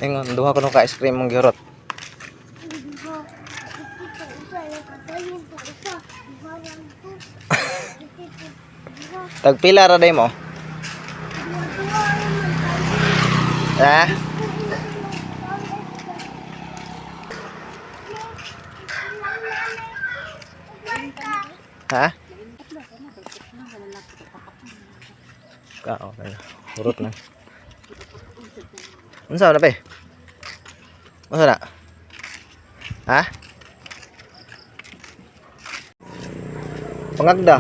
Ingon, duha ko ka ice cream mong gihurot. Duha. Ito usa nakatayin to usa. Duha lang to. Ito duha. Tagpila ra day mo? Duha duha man tayo. Ha? Ha? Ka, okay. Hurot na. Unsa na pe? Unsa na? Ha? Pangagda.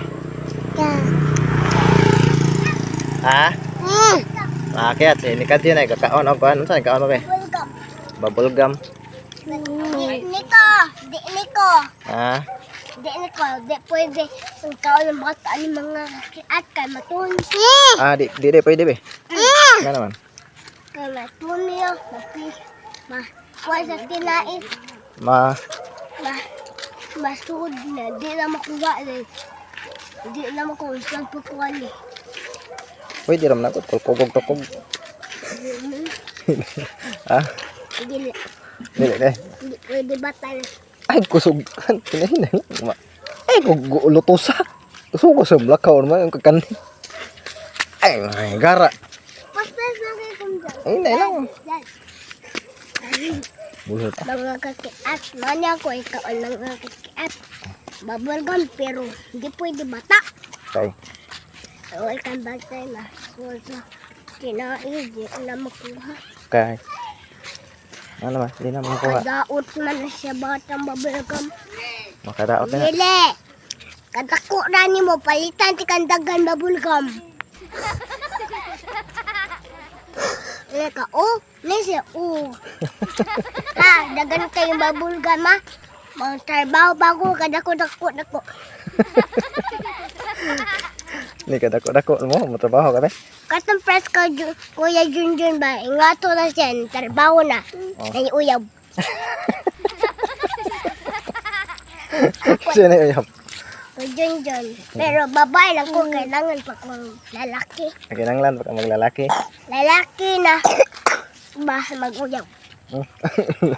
Ha? Akyat si Nikadyo na kakaon og kuan. Unsa ni kaon mo pe? Welcome. Bubble gum. Di niko, di niko, Ha? di niko, di pwede ang kaon ng bata ni mga kiat kay matun. Ah, di di, di pwede be. Nga naman. Kay matun niyo, mapi, ma, kuha sa tinait, Ma ma, masud na, di na makuha na. Di na makuha, isang pukuha ni. Pwede ram na ko kugog tukog. Ha? Dili, Dili dili. di pwede bata na. Ay kusog. Kinahinay lang. Ay kug lutosa. Kusog ko sa blakaw naman yung kakani. Ay, ay gara. Paspas na kayo kung dyan. Ay, hinay lang. Dyan. Bulot. Mga kakiat, manya ko ikaw ang mga kakiat. Bubblegum pero hindi pwede bata. Kay. Welcome back tayo na. So, kinain, di na makuha. Kay. Ano ba? Di na makuha. Kadaot man na siya batang bubblegum. Makadaot na. Dili! Kadako na ni mo, palitan ti kandagan bubblegum. Dili ka, oh, ni siya, oh. Ha, dagan kayong bubblegum, ha? Mga trabaho bago, kadako, dako, dako. Ni ka dako dako mo, matrabaho ka be. Katong press ka, Kuya Junjun ba? Ingato na siya, trabaho na. Oh. Ay, uyab. Siya na uyab. Kuya Junjun. Pero babae lang ko, kailangan pa kong lalaki. Kinanglan baka maglalaki. Lalaki na ba mag-uyab.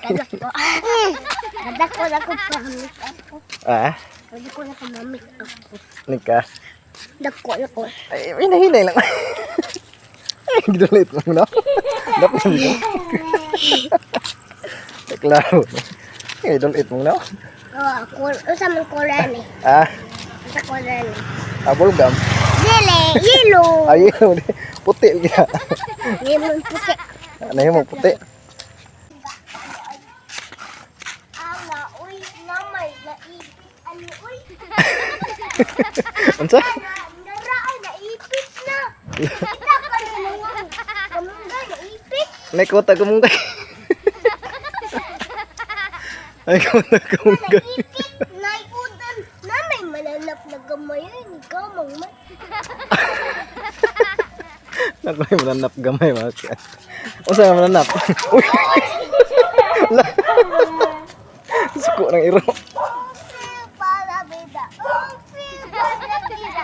Kadako. Kadako na ko pa make up ko. Ah, Kadako na ko ma-make up ko. ni ka. Dako na ko. Ay, hinahinay lang. Ay, gidulit mo no. Dapat mo. Klaro. Ay, dulit mo no. Oh, ako, usa man kulay ni. Ah, Usa kulay ni. abol gum. Dili, yellow. Ay, puti kita. Lemon puti. Ano yung puti? Ala, uy, namay, naipit, ano, uy. Unsa? Nara, ay, naipit na. Kita ka na mga kamunggay, naipit. May kota kumunggay. Ay, kota kumunggay. Naipit, naiudan. Namay, mananap na gamay, ay, ikaw, mangman. Nakoy mananap gamay mga ka. Unsa nga mananap? Uy. La. Suko ng iro. Para vida, oh, si, para vida.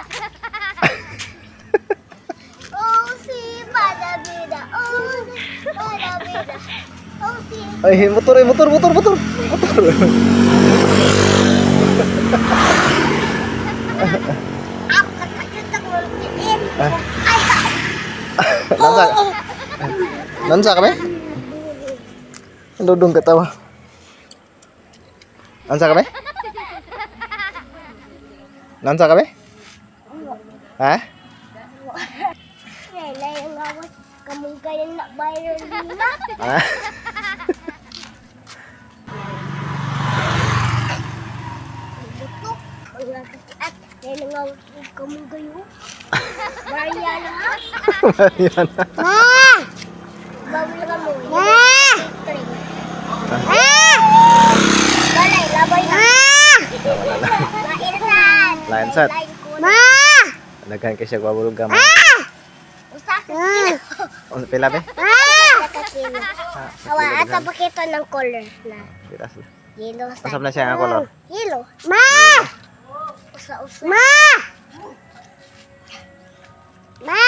Oh, si, para vida, oh, si, para vida. Oh, si, Ay, motor, ay, motor, motor, motor. Motor. Ako, kasakit ako ng tiil. Ah. Ay, Nansa. Nansa kami? Dudong katawa. Nansa kami? Nansa kami? Ha? Nay, ang awas. Kamunggayan na viral na. Ha? Buto. Mga kakiat. Nay, ang awas. Kamunggayo. Mariana ha? Mariana. Ma! Bawal ka mo. Ma! Ma! Balay, labay na. Wala na. Lainsan. Lainsan. Ma! Daghan kay siya bubble gum. Usa ka kilo. Unsa pila be? Usa ka kilo. Ah, Awa, asa pakita ng color na. Pila sila. Yellow sa. Unsa na siya nga color? Yellow. Ma! Usa usa. Ma! Ma!